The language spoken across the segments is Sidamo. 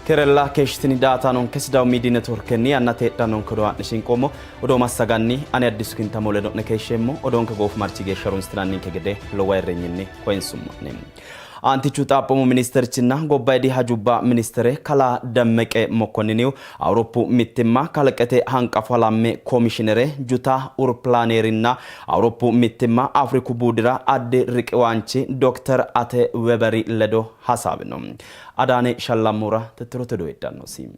Kerella keeshshitini daatanonke Sidaamu Miidiyi Networkenni yannate heedhannonke odoo haa'ne shinqoommo. Odoo massaganni ani Addisu Kintamo ledo'ne keeshsheemmo. Odoonke goofimarchi geeshsha harunsitinanninke gede lowo ayirrinyinni koyinsummo'ne. Aantichu xaphoomu ministerchinna gobbayidi hajubba ministere kalaa Demmeqe Mokkonninihu Awuroppu mittimma kalqete hanqafo halamme komishinere Juta Urplaneerinna Awuroppu mittimma Afriku buudira addi riqiwaanchi Dokter Ate Weberi ledo hasaawino. Adaane Shallammora tittirote odoo heedhannosi.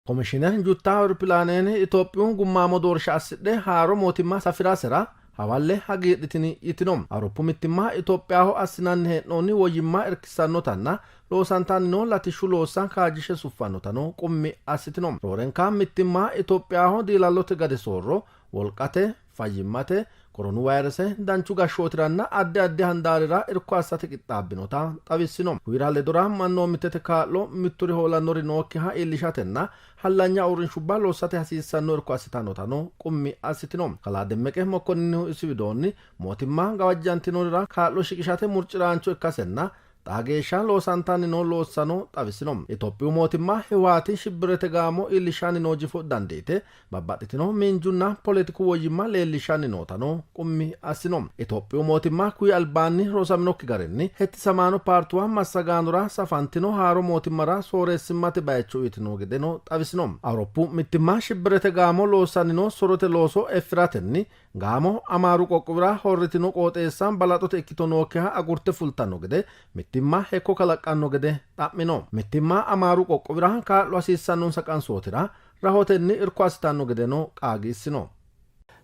Komishine Jutta Urpilaaneni Itophiyu gummaamo doorsha assidhe haaro mootimma safi'rasera hawalle hagiidhitini yitino. Awuroppu mittimma Itophiyaho assinanni hee'noonni woyyimma irkissannotanna loosantanni noo latishshu loossa kaajjishshe suffannotano qummi assitino. Roorenka mittimma Itophiyaho diilallote gade soorro, wolqate, fayyimmate, koronu vayirese, danchu gashshootiranna addi addi handaarira irko assate qixxaabbinota xawissino. Kuyira ledora mannoomittete kaa'lo mitturi hoolannori nookkiha iillishatenna hallanya uurrinshubba lossate hasiissanno irko assitannotano qummi assitino. Kalaa Demmeqe Mokkonninnihu isi widoonni, mootimma gawajjantinorira kaa'lo shiqishate murci'raancho ikkasenna Xaa geeshsha loosantanni noo loossano xawisino. Itophiyu mootimma Hiwaati shibbirete gaamo iillishshanni noo jifo dandiite babbaxxitino miinjunna poletiku woyyimma leellishshanni nootano qummi assino. Itophiyu mootimma kuyi albaanni rosaminokki garinni hettisamaano paartuwa massagaanora safantino haaro mootimmara sooreessimmate bayicho uyitino gedeno xawisino. Awuroppu mittimma shibbirete gaamo loossanni noo sorote looso effiratenni Gaamo Amaaru qoqqowira horritino qooxeessa balaxote ikkito nookkiha agurte fultanno gede mittimma hekko kalaqqanno gede xa'mino. Mittimma Amaaru qoqqowira kaa'lo hasiissannonsa qansootira rahotenni irko assitanno gedeno qaagiissino.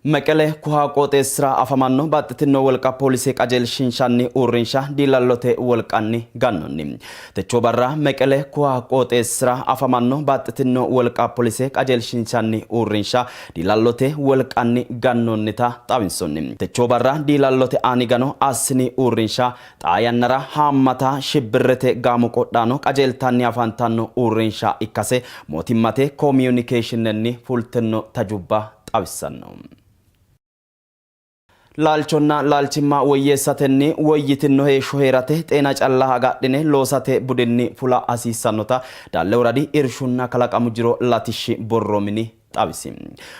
Meqele Kuha qooxeessira afamanno baxxitino wolqa poolise qajeelshiinshanni uurrinsha diilallote wolqanni gannoonni. Techo barra Meqele Kuha qooxeessira afamanno baxxitino wolqa polise qajeelshiinshanni uurrinsha diilallote wolqanni gannoonnita xawinsoonni. Techo barra diilallote aani gano assini uurrinsha xaa yannara haammata shibbirrete gaamo qodhaano qajeeltanni afantanno uurrinsha ikkase mootimmate komiyunikeeshinenni fultinno tajubba xawissanno. Laalchonna laalchimma woyyeessatenni woyyitinno heeshsho hee'rate xeena calla agadhine loosate budinni fula hasiissannota Daalle Woradi Irshunna Kalaqamu Jiro Latishshi Borro Mini xawisi.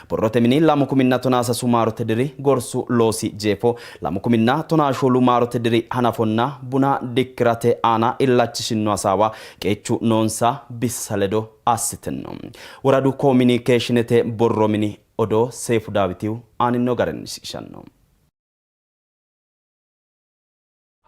Borrote mini 2013 maarote diri gorsu loosi jeefo, 2014 maarote diri hanafonna buna dikki'rate aana illachishinno hasaawa qeechu noonsa bissa ledo assitinno. Woradu Kominikeeshinete Borro Mini Odoo Seifu Daawitihu aaninno garinni shiqishanno.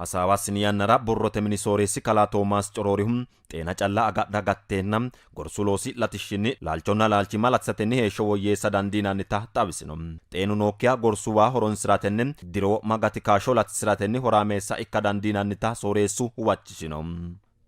Hasaawa assini yannara borrote mini sooreessi kalaa Toomaas Coroorihu, xeena calla agadha gatteenna gorsu loosi latishshinni laalchonna laalchimma latisatenni heeshsho woyyeessa dandiinannita xawisino. Xeenu nookkiha gorsu waa horonsi'ratenni diro wo'ma gati kaashsho latisi'ratenni horaameessa ikka dandiinannita sooreessu huwachishino.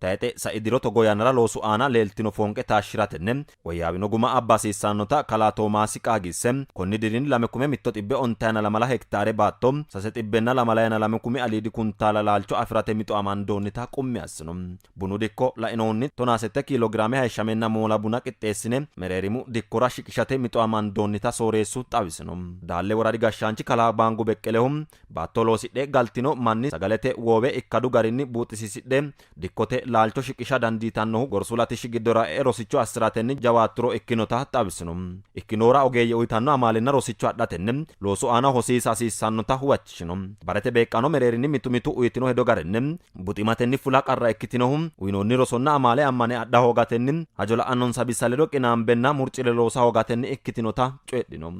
Tayixe sai diro togoo yannara loosu aana leeltino foonqe taashshi'ratenni woyyaawino guma abba hasiissannota kalaa Toomaasi qaagiisse, konni dirinni lame kume mitto xibbe ontayina lamala hektaare baatto sase xibbenna lamalayina lame kumi aliidi kuntaala laalcho afi'rate mixo amandoonnita qummi assino. Bunu dikko lainohunni tonaa sette kiilo giraame hayishshamenna moola buna qixxeessine mereerimu dikkora shiqishate mixo amandoonnita sooreessu xawisino. Daalle woradi gashshaanchi kalaa Baangu Beqqelehu Baatto loosidhe galtino manni sagalete woowe ikkadu garinni buuxisiisidhe dikkote laalcho shiqisha dandiitannohu gorsu latishshi giddora e'e rosicho assi'ratenni jawaatturo ikkinota xawisino. Ikkinohura ogeeyye uytanno amaalenna rosicho adhatenni loosu aana hosiisa hasiissannota huwachishino. Barete beeqqaano mereerinni mitu mitu uytino hedo garinni, buximatenni fula qarra ikkitinohu uynoonni rosonna amaale ammane adha hoogatenni, hajo la'annonsa bissa ledo qinaambenna murci're loosa hoogatenni ikkitinota coyidhino.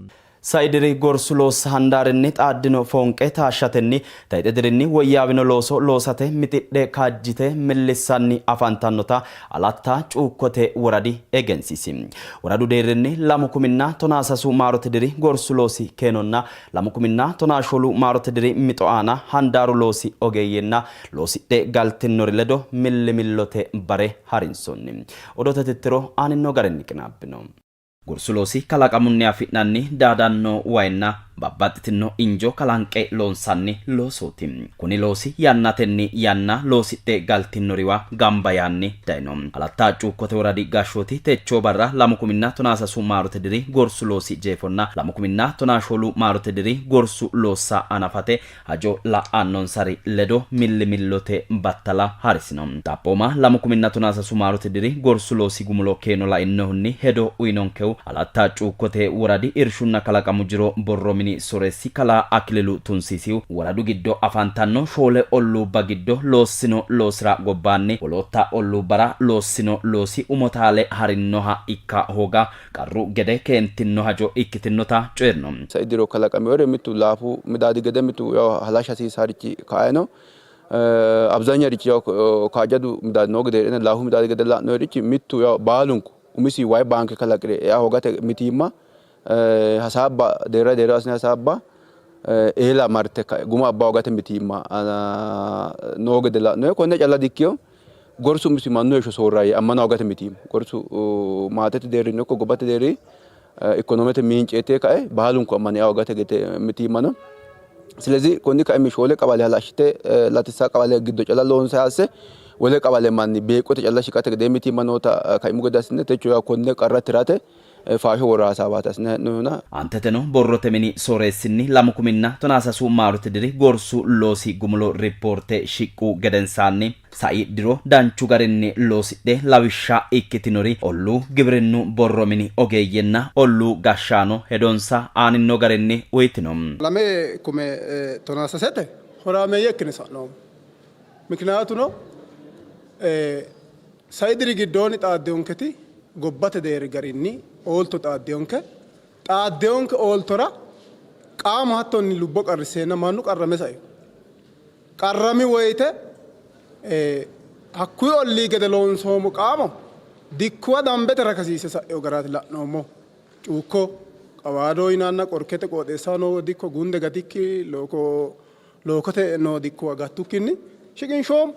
Sai diri gorsu loossa handaarinni xaaddino foonqe taashshatenni tayxe dirinni woyyaawino looso loosate mixidhe kaajjite millissanni afantannota Alatta Cuukkote woradi egensiisi. Woradu deerrinni lamu kuminna tonaa sasu maarote diri gorsu loosi keenonna lamu kuminna tonaa shoolu maarote diri mixo aana handaaru loosi ogeeyyenna loosidhe galtinnori ledo millimillote bare harinsoonni. Odoote tittiro aaninno garinni qinaabbino. Gorsu loosi kalaqamunni afi'nanni daadanno wayinna babbaxxitino injo kalanqe loonsanni loosooti. Kuni loosi yannatenni yanna loosidhe galtinoriwa gamba yaanni dayno. Alatta Cuukkote Woradi gashshooti techoo barra 2013 maarote diri gorsu loosi jeefonna 2014 maarote diri gorsu loossa hanafate hajo la'annonsari ledo millimillote battala harisino. Xaphooma 2013 maarote diri gorsu loosi gumulo keeno lainnohunni hedo uynonkehu Alatta Cuukkote Woradi Irshunna Kalaqamu Jiro Borro Mini Soreessi Kalaa Akililu Tunsiisihu, woradu giddo afantanno shoole olluubba giddo loossino loosira gobbaanni wolootta olluubbara loossino loosi umo taale harinnoha ikka hooga qarru gede keentinno hajo ikkitinnota coyi'rino. Sai diro kalaqaminore mitu laafu midaadi gede mitu yaw halashsha hasiisarichi kae no. Abzanyarichi yaw kaajjadu midaadi noo gede hee'reenna laafu midaadi gede la'noyirichi mittu yaw baalunku umisi wayi baanke kalaqi're ea hoogate mitiimma hasaabba deerra deerra assine hasaabba eela marte guma abba hoogate mitiimma noo gede la'noyi. Konne calla dikkino. Gorsu umisi mannu heeshsho soorra yee ammana hoogate mitiimma. Gorsu maatete deerrinni ikko gobbate deerri ikonomete miinceete kae baalunku ammane ea hoogate gede mitiimma no. Silezi konni kaimi shoole qabale halashshite latissa qabale giddo calla loonse asse wole qabale manni beeqqote calla shiqate gede mitiimma noota kaimu gede assine techo yaa konne qarra tirate faasho worra hasaawaati assine hee'noonnihuna. Aanteteno borrote mini sooreessinni 2013 maarote diri gorsu loosi gumulo rippoorte shiqqu gedensaanni sai diro danchu garinni loosidhe lawishsha ikkitinori olluu gibirinnu borro mini ogeeyyenna olluu gashshaano hedonsa aaninno garinni uytino. 2016te horaameeyye ikkine sa'noommo. Mikinaatuno sai diri giddoonni xaaddinonketi gobbate deerri garinni oolto xaaddinonke. Xaaddinonke ooltora qaamo hattonni lubbo qarrisseenna mannu qarrame saino. Qarrami woyte hakkuyi ollii gede loonsoommo qaamo dikkuwa dambete rakasiisse sa'ino garaati la'noommohu. Cuukko, Qawaado yinanna Qorkete qooxeessaho noo dikko gunde gatikki Lookote noo dikkuwa gattukkinni shiqinshoommo.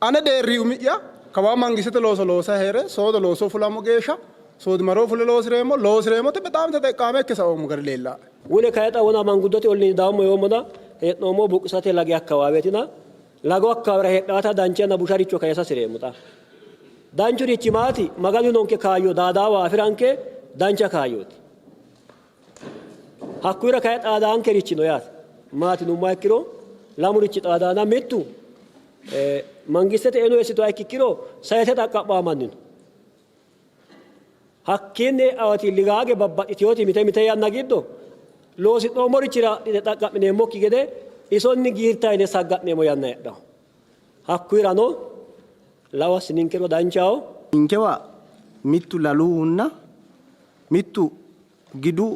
Ane deerri umi'ya kawaa mangistete looso loosayi hee're soodo looso fulammo geeshsha soodimaroo fule loosi'reemmo, loosi'reemmote bexaami teteqqaame ikke saoommo gari leellaae. Wole kayi xa wona manguddote olliinni dawommo yoommona hee'noommohu buqqisate lagi akkawaaweetina lagu akkawaawera heedhaata danchanna busharicho kayisa hasi'reemmo xa. Danchurichi maati? Maganu uyinonke kaayyo daadaawa afi'ranke dancha kaayyooti. Hakkuyira kayi xaadaankerichi no yaate. Maati yinummoha ikkiro lamurichi xaadaana mittu mangistete eno eessituha ikkikkiro sayite xaqqa'maa manni no. Hakkiinni e'awoti ligaage babbaxxitinoti mite mite yanna giddo loosi'noommorichira xaqqa'mineemmokki gede isonni giirta yine sagga'neemmo yanna heedhanno. Hakkuyirano lawa assininkero danchaho. Ninkewa mittu laluhunna mittu gidu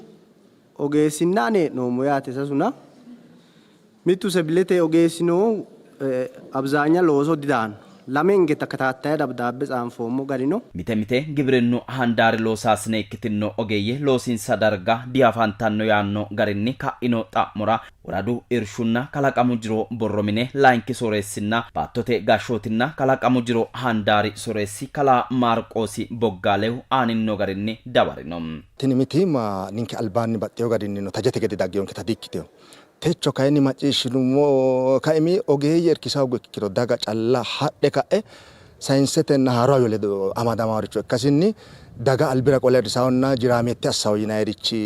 ogeessinna ane hee'noommo yaate sasuna. Mittu sebilete ogeessi noohu abzaanya looso didaanno. Lamenge takataattaye dabdaabbe tsaanfoommo gari no. Mite mite gibrinnu handaari loosaasine ikkitinno ogeeyye loosinsa darga diafantanno yaanno garinni ka'ino xa'mora Woradu Irshunna Kalaqamu Jiro Borro Mine Layinki Sooreessinna Baattote Gashshootinna Kalaqamu Jiro Handaari Soreessi Kalaa Maarqoosi Boggaalehu aaninno garinni dawarino. Tini mitiimma ninke albaanni baxxeewo garinnino tajete gede dagginonketa di-ikkitino. Techo kayinni macciishshinummo kaimi ogeeyye irkisa hoogguha ikkiro daga calla hadhe ka'e sayinsetenna haaro hayyo ledo amadamannoricho ikkasinni daga albira qole ayirrisahonna jiraameette assaho yinannirichi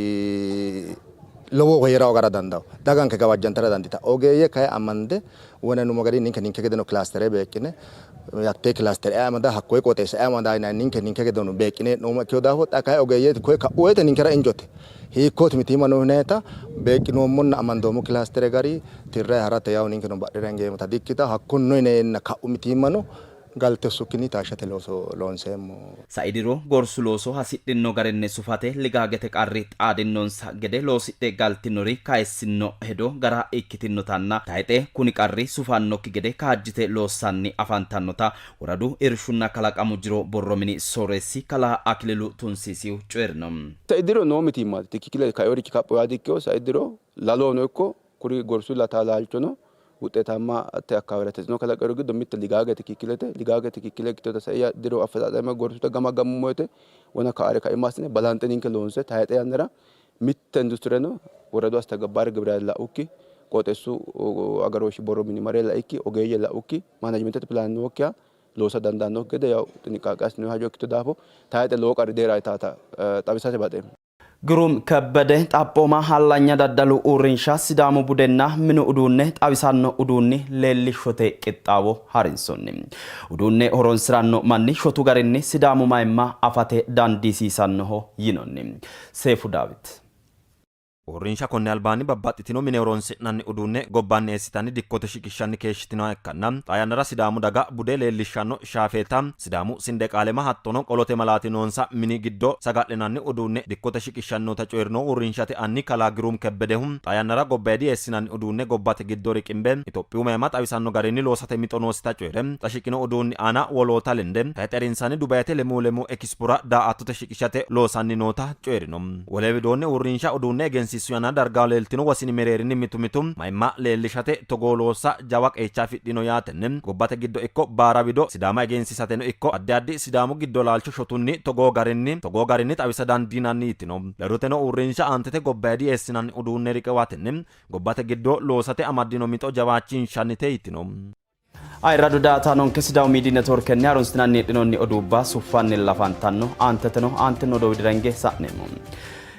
lowo hee'ra hoogara dandaanno. Daganke gawajjantara dandiitanno. Ogeeyye kayi amande wona nummo garinni ninke ninke gedeno kilaastere beeqqine hattee kilaastere aye amada hakkoye qooxeessa aye amada yinanni ninke ninke gedeno beeqqine hee'noommo ikkino daafo xa kayi ogeeyye koye ka'u woyte ninkera injote. Hiikkooti mitiimma noohu yinannita beeqqinoommonna amandoommo kilaastere gari tirrayi harate yawo ninkeno badhera hingeemmota di''ikkitanno. Hakkonno yineenna ka'u mitiimmano galte hossukkinni taashshate looso loonseemmo. Sai diro gorsu looso hasidhinno garinni sufate ligaagete qarri xaadinnonsa gede loosidhe galtinori kayissinno hedo gara ikkitinnotanna tayixe kuni qarri sufannokki gede kaajjite loossanni afantannota Woradu Irshunna Kalaqamu Jiro Borro Mini Sooreessi Kalaa Akililu Tunsiisihu coyi'rino. Sai diro noo mitiimmaati. Tikkikile kainorichi kapho yaa dikkino. Sai diro lalohono ikko kuri gorsu lata laalchono Wuxxeetammate akkawaawera tetsino kalaqinori giddo mitte Ligaagete kikkilete. Ligaagete kikkile ikkitinota sai diro affexaaxeme gorsuta gamaggammummo woyte wona ka'are kaima assine balanxe ninke loonse tayxe yannara mitte industireno woradu astagabbaare gibira la'ukki qooxeessu agarooshshi borro mini mare laikki ogeeyye la'ukki maanajimentete pilaane nookkiha loosa dandaannokki gede yaw xiniqqaaqe assinoonni hajo ikkito daafo tayxe lowo qarri deera yitaata xawisate baxeemmo. Girum Kebbede Xaphooma Hallanya Daddalu Uurrinsha Sidaamu budenna minu uduunne xawisanno uduunni leellishote qixxaawo harinsoonni. Uduunne horonsi'ranno manni shotu garinni Sidaamu mayimma afate dandiisiisannoho yinoonni. Seefu Daawit. Uurrinsha konni albaanni babbaxxitino mine horonsi'nanni uduunne gobbanni eessitanni dikkote shiqishshanni keeshshitinoha ikkanna xaa yannara Sidaamu daga bude leellishshanno shaafeeta, Sidaamu sindeqaalema hattono qolote malaati noonsa mini giddo saga'linanni uduunne dikkote shiqishshanni noota coyi'rinohu uurrinshate anni kalaa Girum Kebbedehu, xaa yannara gobbayidi eessinanni uduunne gobbate giddo riqimbe Itophiyu mayimma xawisanno garinni loosate mixo noosita coyi're, xa shiqino uduunni aana woloota lende tayxe Dubayete lemuu lemuu ekispora daa''attote shiqishate loosanni noota coyi'rino. Wole widoonni uurrinsha uduunne egensiissu yannara dargaho leeltino wosini mereerinni mitu mitu mayimma leellishate togoo loossa jawa qeecha afidhino yaatenni gobbate giddo ikko baara wido Sidaama egensiisateno ikko addi addi Sidaamu giddo laalcho shotunni togoo garinni togoo garinni xawisa dandiinanni yitino. Ledoteno uurrinsha aantete gobbayidi eessinanni uduunne riqiwatenni gobbate giddo loosate amaddino mixo jawaachinshannite yitino. Ayirradu daatanonke Sidaamu Miidiy Networkenni harunsitinanni heedhinoonni oduubba suffanni lafantanno. Aanteteno aantino odoo widira hinge sa'neemmo.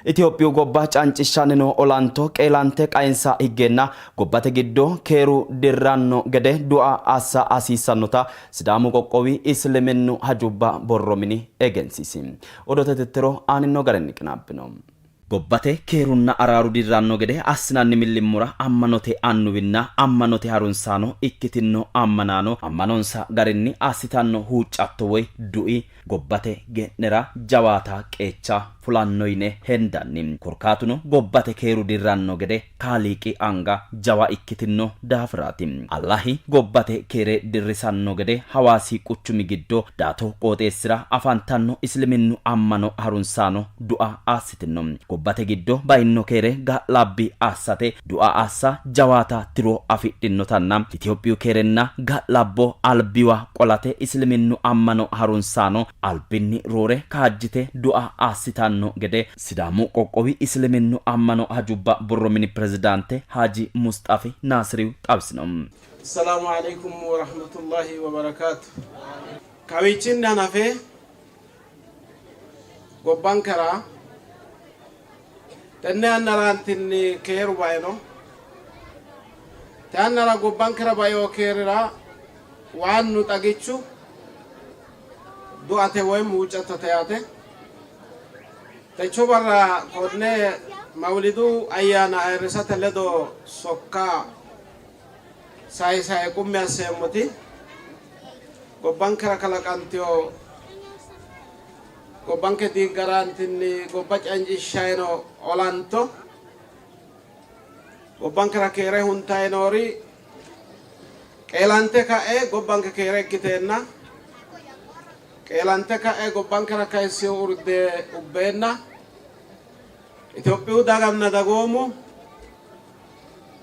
Itophiyu gobba cancishshanni noo olanto qeelante qaensa higgeenna gobbate giddo keeru dirranno gede du'a assa hasiissannota Sidaamu qoqqowi Isliminnu hajubba borro mini egensiisi. Odoote tittiro aaninno garinni qinaabbino. Gobbate keerunna araaru dirranno gede assinanni millimmora ammanote annuwinna ammanote harunsaano ikkitinno ammanaano ammanonsa garinni assitanno huuccatto woy du'i gobbate ge'nera jawaata qeecha fulanno yine hendanni. Korkaatuno gobbate keeru dirranno gede Kaaliiqi anga jawa ikkitinno daafiraati. Allahi gobbate keere dirrisanno gede Hawaasi quchumi giddo Daato qooxeessira afantanno Isliminnu ammano harunsaano du'a assitinno. Gobbate giddo bainno keere ga'labbi assate du'a assa jawaata tiro afidhinnotanna Itophiyu keerenna ga'labbo albiwa qolate Isliminnu ammano harunsaano albinni roore kaajjite du'a assitanno gede Sidaamu qoqqowi Isliminnu ammano hajubba borro mini pirezidaante Haaji Musxafi Naasiriw xawisino. Assalaamu Aleykum Worahmatullahi Wobarakaatu. Kawiichinni hanafe gobbankera tenne yannaraantinni keeru baino. Te yannara gobbankera baino keerira waannu xagichu duate woyim huuccattote yaate. Techo barra konne Mawulidu ayyaana ayirrisate ledo sokka sayisaye qummi asseemmoti gobbankera kalaqantino gobbanke diiggaraantinni gobba cancishshanni noo olanto gobbankera keere huntanni noori qeelante ka'e gobbanke keere ikkiteenna qeelante ka'e gobbankera kayissino urde ubbeenna Itophiyu daganna dagoomu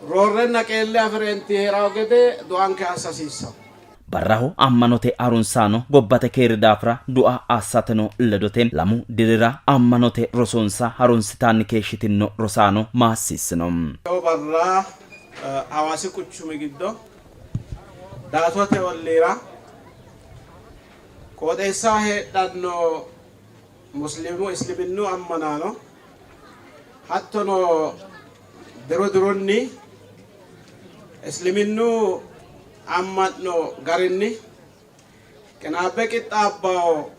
roorrenna qeelle afi'reenti hee'ranno gede du'anke assa hasiissanno. Barraho ammanote harunsaano gobbate keeri daafira du'a assateno ledote lamu dirira ammanote rosonsa harunsitanni keeshshitinno rosaano maassiissino. Techo barra Hawaasi quchumi giddo Daatote olliira qooxeessaho heedhanno Musliimu Isliminnu ammanaano hattono diru dirunni Isliminnu amma'no garinni qinaabbe qixxaabbanno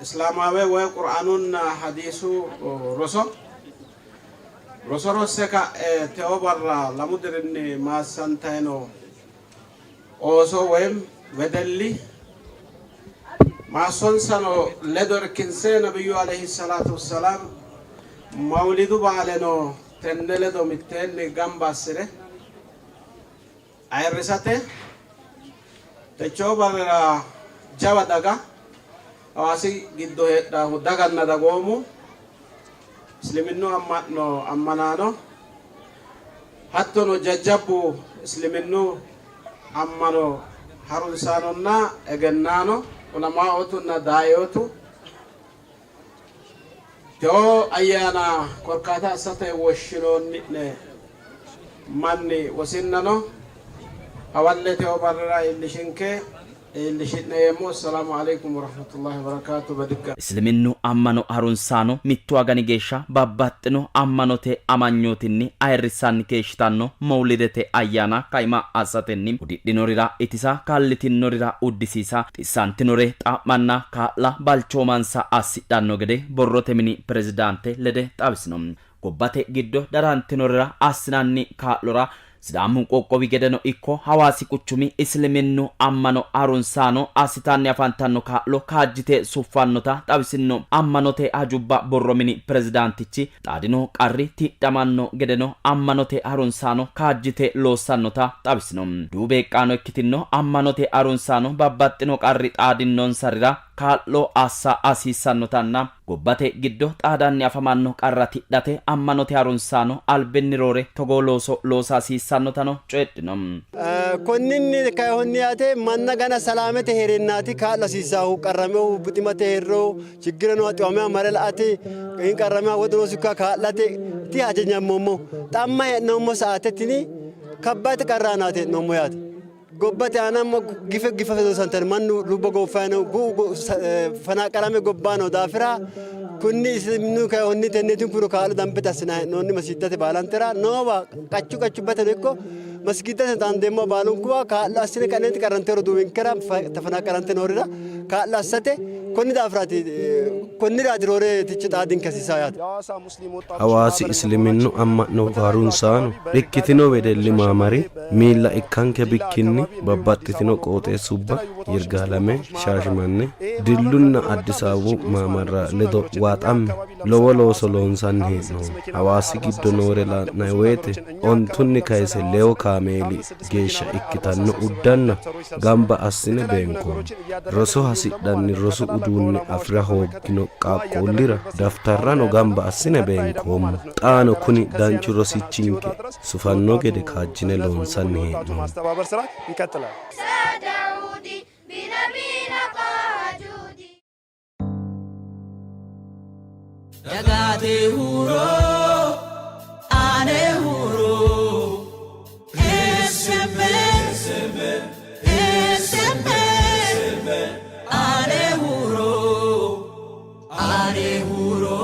Islaamaawe woy Qur'aanunna Hadiisu roso roso rosse ka'e teo barra lamu dirinni maassantanni noo ooso woy wedelli maassonsano ledo irkinse Nabiyyu Aleyhi salaatu wassalaam Mawulidu baaleno tenne ledo mitteenni gamba assine ayirrisate techoo barrira jawa daga Hawaasi giddo heedhanno daganna dagoomu Isliminnu amma'no ammanaano hattono jajjabbu Isliminnu ammano harunsaanonna egennaano, ulamaootunna daaiyootu tewo ayyaana korkaata assate woshshinoonni'ne manni wosinnano hawalle tewo barrira iillishinke iillishi'ne yeemmo. Assalaamu Aleykum Warahmatullahi Wabarakaatu. Badigga. Isliminnu ammano harunsaano mittu agani geeshsha babbaxxino ammanote amanyootinni ayirrissanni keeshshitanno Mowulidete ayyaana kaima assatenni hudidhinorira itisa, kallitinorira uddisiisa, xissantinore xa'manna kaa'la balchoomansa assidhanno gede borrote mini pirezidaante lede xawisino. Gobbate giddo darantinorira assinanni kaa'lora Sidaamu qoqqowi gedeno ikko Hawaasi quchumi Isliminnu ammano harunsaano assitanni afantanno kaa'lo kaajjite suffannota xawisinno. Ammanote hajubba borro mini pirezidaantichi xaadino qarri tidhamanno gedeno ammanote harunsaano kaajjite loossannota xawisino. Duubeeqqaano ikkitinno ammanote harunsaano babbaxxino qarri xaadinnonsarira kaa'lo assa hasiissannotanna Gobbate giddo xaadanni afamanno qarra tidhate ammanote harunsaano albinni roore togoo looso loosa hasiissannotano coyidhino. Konninni kainohunni yaate manna gana salaamete hee'reennaati kaa'lo hasiissaahu qarraminohu buximate hee'rinohu chiggire nooha xiwameha mare la''ate qarrameha woxu noosikkiha kaa'late ti hajajammoommohu. Xamma hee'noommo saate tini kabbaate qarra aanaati hee'noommo yaate. Gobbate aana gife gife loosantanni mannu lubbo gooffanni no, bu'u fanaaqalame gobba noo daafira kunni isilminu kayihunni tenneetinkuno kaa'lo dambete assinanni hee'noonni masiiddate baalantera noowa qachu qachubbateno ikko masgiiddate xaandeemmo baalunkuwa kaa'lo assine ka'neenti qarrante roduuwinkera tafanaqalante noorira kaa'lo assate konni daafiraati konniraati roore tichi xaadinke hasiisaa yaate. Hawaasi Isliminnu amma'no harunsaano ikkitino wedelli maamari miilla ikkanke bikkinni babbaxxitino qooxeessubba Yirgaalame, Shaashimanne, Dillunna Addis Ababu maamarra ledo waaxamme lowo looso loonsanni hee'noommo. Hawaasi giddo noore la'nanni woyte ontunni kayse leewu kaameeli geeshsha ikkitanno uddanna gamba assine beenkoommo. Roso hasidhanni rosu uduunne afi'ra hooggino qaaqquullira daftarrano gamba assine beenkoommo. Xaano kuni danchu rosichinke sufanno gede kaajjine loonsanni hee'noommo. Dagate huuro ane huuro SMN SMN ane huuro ane huuro.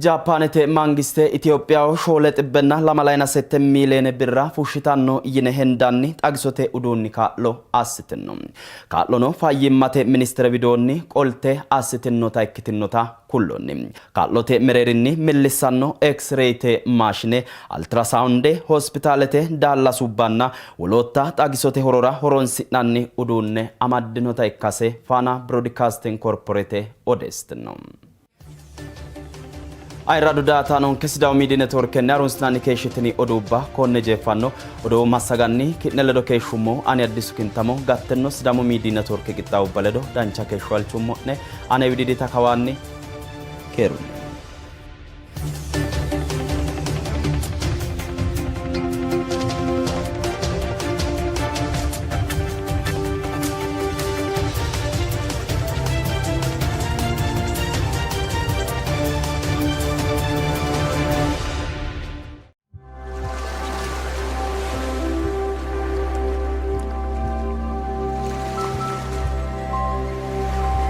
Jaappaanete mangiste Itophiyaho shoole xibbenna lamalayina sette miiliyoone birra fushshitanno yine hendanni xagisote uduunni kaa'lo assitinno. Kaa'lono fayyimmate ministere widoonni qolte assitinnota ikkitinota kulloonni. Kaa'lote mereerinni millissanno X-reyte maashine, Altirasawunde, hospitaalete daallasubbanna wolootta xagisote horora horonsi'nanni uduunne amaddinota ikkase Faana Birodikasting Korporeete odeessitino. Ayirradu daatanonke Sidaamu Miidiy Networkenni harunsinanni keeshshitini oduubba konne jeeffanno. Odoo massaganni ki'ne ledo keeshshummo ani Addisu Kintamo gattenno Sidaamu Miidiy Networke qixxaawubba ledo dancha keeshsho halchummo'ne. Ane widiidita kawaanni keerunni.